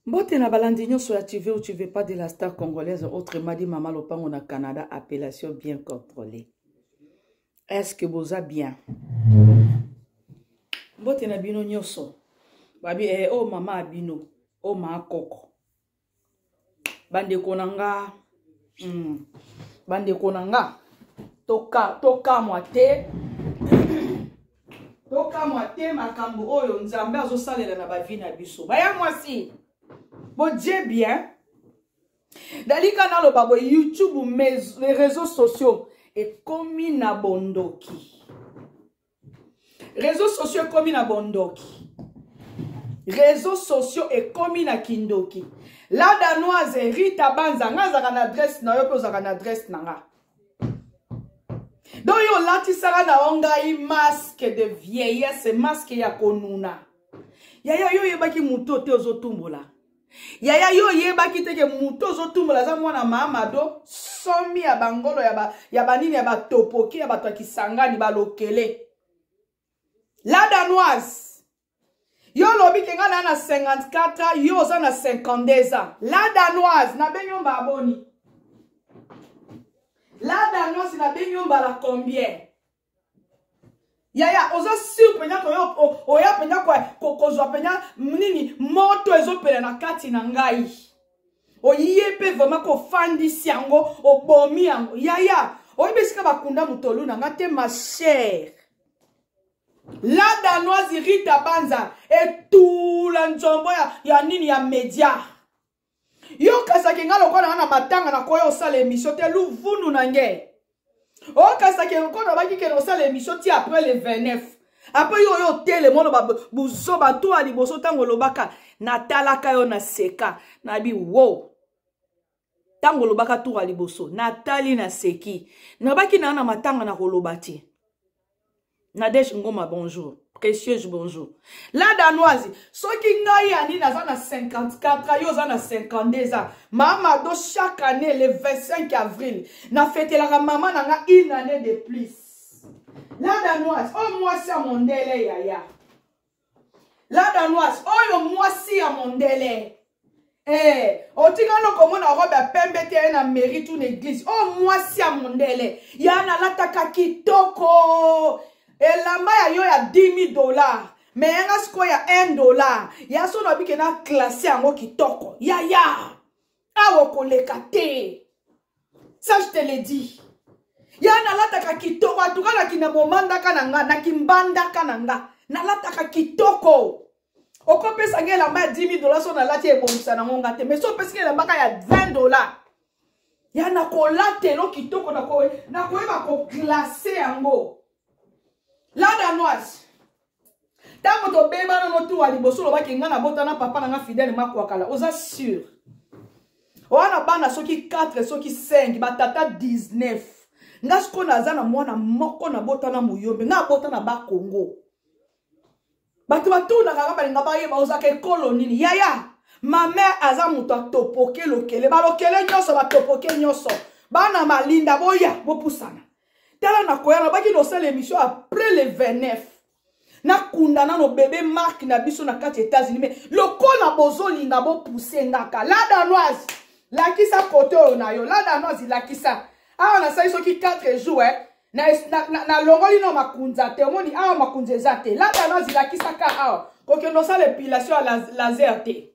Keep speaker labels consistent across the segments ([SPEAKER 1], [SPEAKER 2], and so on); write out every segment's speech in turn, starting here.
[SPEAKER 1] Mbote na balandi nyonso ya tu veux ou tu veux pas de la star congolaise, autrement dit mama lopango na Canada, appellation bien contrôlée. Est-ce que boza bien? Mbote na bino nyonso. Babi eh, oh mama abino, oh ma koko. Bandeko na nga, bandeko na nga, toka tokamwa te. Tokamwa te makambo oyo Nzambe azosalela na bavi na biso. Baya mwasi, bodie bien. Dalika naloba boye YouTube, mes, les réseaux sociaux ekomi na bondoki. Réseaux sociaux ekomi na bondoki. Réseaux sociaux ekomi na kindoki. La Danoise Rita Banza, nga azalaka na adresse na yo mpe ozalaka na adresse na nga. Donc yo olatisaka na yo ngai masque de vieillesse, masque ya konuna. Yaya yo oyebaki moto te ozotumbola. Yaya yo oyebaki te ke moto ozotumbola aza mwana Mahamado, somi ya bangolo ya banini ya batopoke ya bato ya Kisangani balokele. La Danoise, yo olobi ke nga na na 54 ans, yo oza na 52 ans. La Danoise, nabengi yo mbala boni? La Danoise, nabengi yo mbala combien? Yaya, oza sûr mpenza koyo oya mpenza kozwa mpenza nini moto ezopela na kati na ngai. Oye mpe vraiment kofandisi yango, obomi yango. Yaya, oyebi esika bakunda motolu na nga te, ma chère. La Danoise Rita Banza etula nzombo ya nini ya media. Yo kasaki nga lokola nga na matanga na koya osala émission te luvunu na nge. O kasaki lokola baki ke osala émission ti après le 29. Après yo yo tele mono ba buzo ba to ali boso tango lobaka natalaka yo na seka na bi wow. Tango lobaka tour ali boso natali na seki. Nabaki na na matanga na koloba te. Nadège Ngoma, bonjour. Précieuse, bonjour. La Danoise, soki ngai ani naza na 54 ans, yo oza na 52 ans. Mama do chaque année le 25 avril, na fetelaka mama na nga une année de plus. La Danoise, oh mwasi ya mondele yaya. La Danoise, oyo mwasi ya mondele. Eh, otika no komona robe ya pembe te na mairie to na église. Oh mwasi ya mondele, ya nalataka kitoko. Elamba ya yo ya 10 000 $, mais yanga sikoyo ya 1 $. Ya so na bike na classe yango kitoko. Ya ya. Awa koleka te. Ça je te le dis. Ya nalataka kitoko, en tout cas nakina bomandaka na nga, nakimbandaka na nga. Nalataka kitoko. Okopesa ngai elamba ya 10 000 $ so nalati ebongisa nango nga te, mais so opesi ngai elamba ka ya 20 $ ya nakolatelo kitoko, nakoyeba koklasse yango. La Danoise, ntango tobebana notuwa liboso olobaki ngai nabota na papa na nga Fidèle Makwakala, oza sûr wana bana soki 4 soki 5 batata 19. Nga sikoyo naza na mwana moko nabota na Muyombe, nga abota na Bakongo. Bato batunaka nga balinga bayeba ozaka ekolo nini. Yaya, ma mère aza moto atopoke lokele, balokele nyonso batopoke nyonso. Bana malinda boya bopusana. Tala na koya nabaki nosala émission après le 29. Nakunda nano bébé Marc na biso na kati États-Unis, mais lokola bozolinga bopousse ngaka. La Danoise, lakisa kote oyo na yo. La Danoise lakisa. Awa nasali soki 4 jours eh. Na longoli no makunza te, omoni awa makunza eza te. La Danoise lakisa ka awa. Kokende osala épilation ya laser te.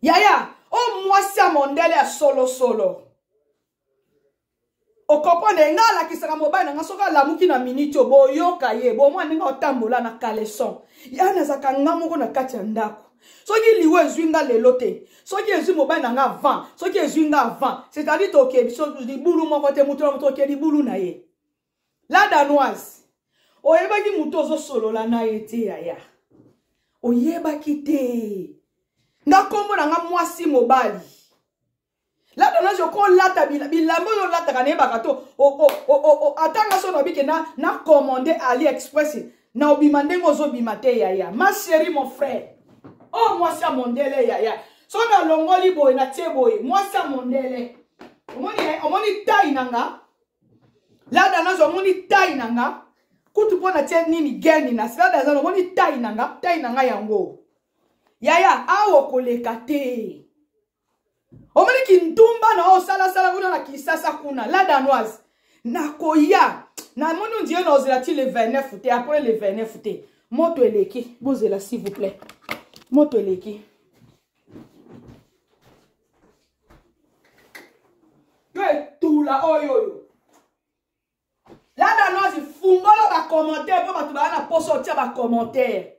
[SPEAKER 1] Yaya, o mwasi ya mondele ya solo solo. Okomprendre nga alakisaka mobali na nga soki alamuki na minute oyo boyoka ye bomwa ndenge otambola na caleçon. Ya nazaka nga moko na kati ya ndako. Soki liwa ezwi nga lelo te, soki ezwi mobali na nga avant, soki ezwi nga avant, c'est-à-dire toke biso libulu moko te, moto na moto oke libulu na ye. La Danoise, oyebaki moto ozosolola na ye te yaya. Oyebaki te. Nga kombo na nga mwasi mobali. La Danoise okolata bilamba oyo olataka nayebaka to atanga so nabike na commande AliExpress na obima ndenge ozobima te yaya. Ma chérie, mon frère, oh mwasi ya mondele yaya, so nalongoli boye natie boye mwasi ya mondele. Omoni, omoni taille na nga. La Danoise, omoni taille na nga kutu mpo natie nini geni na. La Danoise, omoni taille na nga, taille na nga yango. Yaya, awa okoleka te. Omoni kindumba na osalasala kuna na Kisasa kuna, la danoise. Nakoya. Namoni ondire na ozela ti le 29 te, après le 29 te. Moto eleki, bozela s'il vous plaît. Moto eleki. Yo etula oyo oyo. La danoise fungola ba commentaire mpo bato baa na posa otia ba commentaire.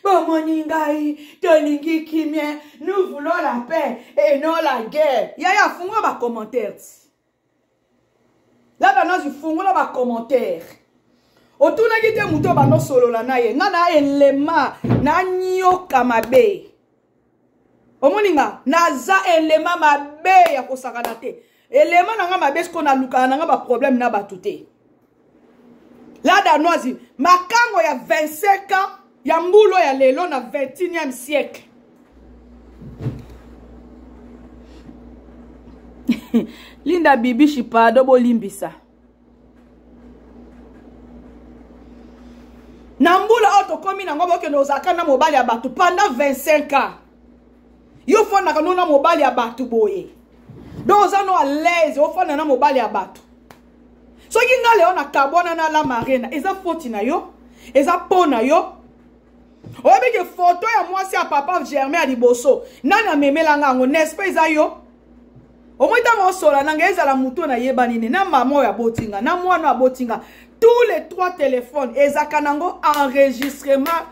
[SPEAKER 1] Bomoni ngai tolingi kimia, nous voulons la paix et non la guerre. Yaya fungola ba commentaire ti. La danoise fungola ba commentaire. Otunaki te moto bando solola na ye. Nga na elema na nyoka mabe. Omoni nga naza elema mabe ya kosakana te. Elema na nga mabe siko nalukaka na nga ba problème na bato te. La danoise makango ya 25 ans ya mbulo ya lelo na 21e siècle. Linda Bibishi pardon bolimbisa. Na mbula oyo tokomi nango bokende ozalaka na mobali ya bato pendant 25 ans. Yo fandaka no na mobali ya bato boye. Donc oza no à l'aise ofanda na mobali ya bato. Soki nga leo na kabwana na la marena eza foti na yo, eza po na yo. Oyebi ke photo ya mwasi ya papa Germain ya liboso nani amemela nga yango, n'est-ce pas eza yo? Omoi ntango osola nanga ezala moto nayebani ne na mama oyo aboti nga na mwana oyo aboti nga, tous les trois téléphones ezaka nango enregistrement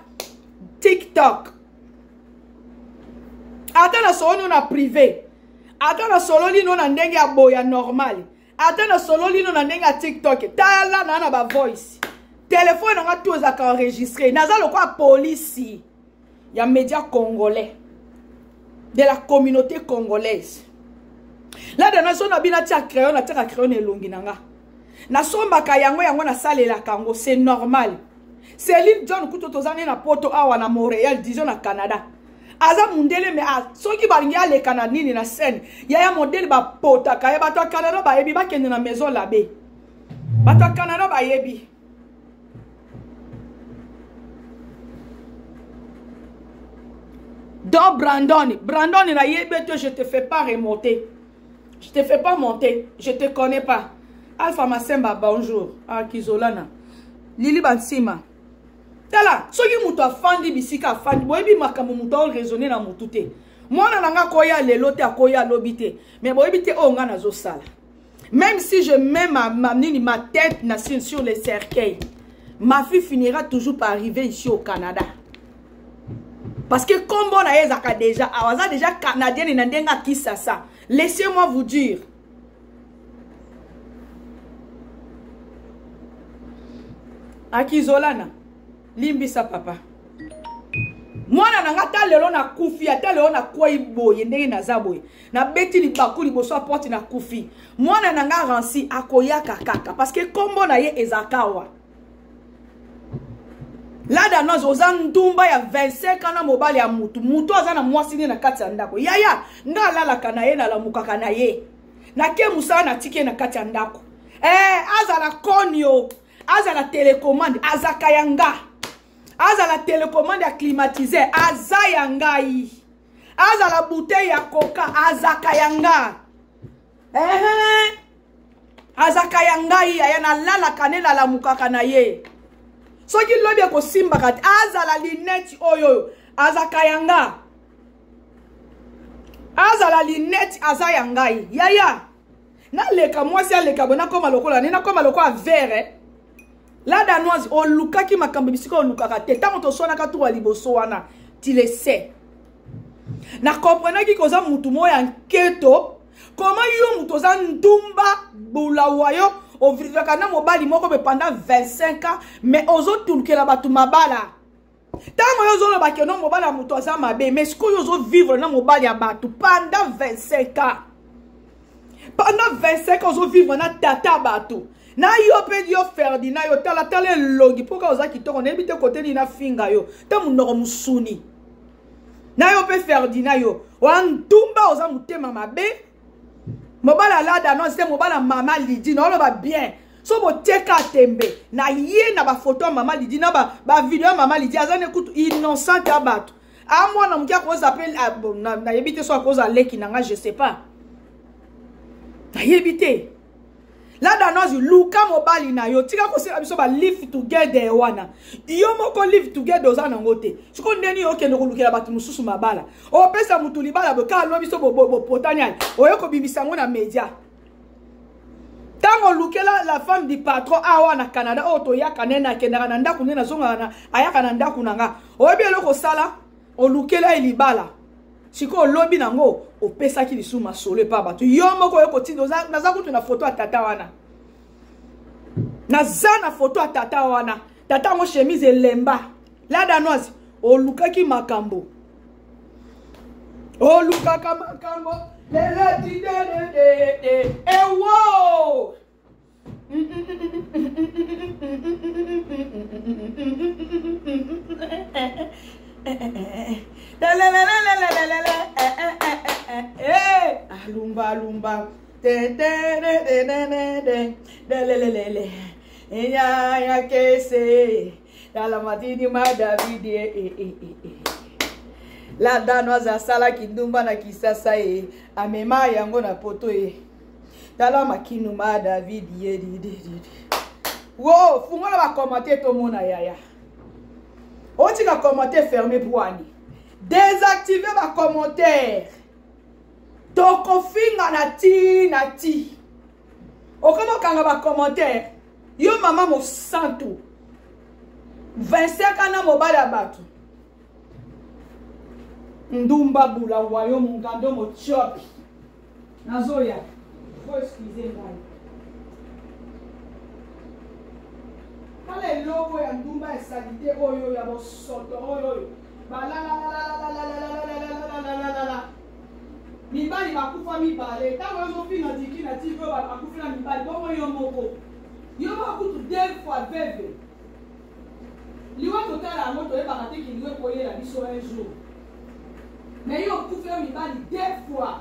[SPEAKER 1] TikTok. Ata na sololi no na privé, ata na sololi no na ndenge ya boya normal, ata na sololi no na ndenge ya TikTok, tala na na ba voice. Téléphone nanga tout ezaka enregistré. Naza lokola polisi ya média congolais de la communauté congolaise. La dana so na bina tia crayon, na tia crayon elongi nanga. Nasombaka yango yango nasalelaka yango, c'est normal. Céline John kuto tozani na poto awa na Montréal, disons na Canada. Aza mundele mais a soki balingi aleka na nini na scène. Yaya modèle ba potaka ya bato ya Canada bayebi bakende na maison l'abbé. Bato ya Canada bayebi. Donc Brandon, Brandon na yebi te, je te fais pas remonter. Je te fais pas monter, je te connais pas. Alpha Masemba, bonjour. Ah, Kizolana. Lili Bansima. Tala, soki mutu afandi bisika afandi, boyebi makambo mutu ao raisonner na mutu te. Mwana na nga koya lelo te, akoya lobi te. Mais boyebi te oyo nga nazosala. Même si je mets ma tête na, sur le cercueil, ma fille finira toujours par arriver ici au Canada. Parce que comme on a déjà, aza déjà canadienne na ndenga Kisasa. Laissez-moi vous dire. Akizolana, limbisa papa. Mwana na nga ta lelo na kufi, ata lelo na kwei boye ndenge naza boye. Na beti libaku liboso ya porte na kufi. Mwana na nga Ransi akoyaka kaka parce que kombo na ye ezakawa. La danoise oza ndumba ya 25 ans na mobali ya mutu. Mutu aza na mwasi ne na kati ya ndako. Yaya, nga alalaka na ye na lamukaka na ye. Na ke musala na tike na kati ya ndako. Azala konyo, azala télécommande, azaka ya nga. Azala télécommande ya climatiseur, aza ya ngai. Azala bouteille ya coca, azaka ya nga. Azaka ya ngai, yaya nalalaka ne nalamukaka na ye. Soki lobi ekosimbaka te, azala lineti oyo oyo, azaka ya nga. Azala lineti aza ya ngai. Yaya, naleka mwasi aleka boye, nakoma lokola ne, nakoma lokola vert. La danoise, olukaki makambo bisika olukaka te. Tango toswanaka tour ya liboso wana, tu le sais. Na comprenaki koza mutu moya ya nketo. Comment yo mutu oza ndumba bulawa yo, ovivaka na mobali moko be pendant 25 ans, mais ozotulukela bato mabala. Tango yo ozoloba ke no mobali ya mutu aza mabe, mais sikoyo ozo vivre na mobali ya bato pendant 25 ans. Pendant 25 ans ozo vivre na tata bato. Na yo pe yo Ferdinand yo tala tala elongi poka oza kitoko nayebi te kote nini nafinga yo ta munoko musuni. Na yo pe Ferdinand yo wa ntumba oza motema mabe. Mobali alada non c'est mobali ya mama Lydie na oloba bien. So boteka tembe na ye na ba photo ya mama Lydie na ba video ya mama Lydie aza ne kutu innocente ya bato. A mwana moke akoza mpe ah, nayebi te so akoza leki na nga, je sais pas, nayebi te. La Danoise, luka mobali na yo, tika kosela biso ba live together wana. Yo moko live together oza nango te. Sikoyo ndeni yo okende kolukela bato mosusu mabala, opesa motu libala boye kaka lobi so bopotani ale oye kobimisa yango na media. Ntango olukela la femme du patron awa na Canada oyo toyaka nene akendaka na ndako nde nazongaka na ayaka na ndako na nga, oyebi eloko osala, olukela ye libala. Sikoyo olobi nango opesaki lisusu masolo epa bato, yo moko oyo kotinda. Naza kutu na foto ya tata wana, naza na foto ya tata wana, tata yango chemise elemba. La Danoise, olukaki makambo, olukaka makambo lelo tidededede ewo. Alumba alumba ya kese la matini ma David. La Danoise asalaki ndumba na Kisasa ye, amema yango na poto ye. Tala makinu ma David ye didididi. Wo fungola bacommentaire tomona yaya. Otika commentaire fermé bwani, désactive bacommentaire, tokofinga na ti na ti. Okoma okanga bacommentaire yo mama mosantu 25 ana mobali ya bato ndumba bula wayo mungando motiopi. Nazoya po excuse ngai. Tala eloko ya ndumba ya salite oyo ya bosoto oyo oyo balalalalalalalalalalalalalalala mibali bakufa mibale. Ntango ozofinga diki na tv oyo bakufi na mibali bongo, yo moko, yo moko kutu deux fois veve. Liwa totala yango, toyebaka te kiliwa ekoyela biso un jour, mais yo okufi yo mibali deux fois.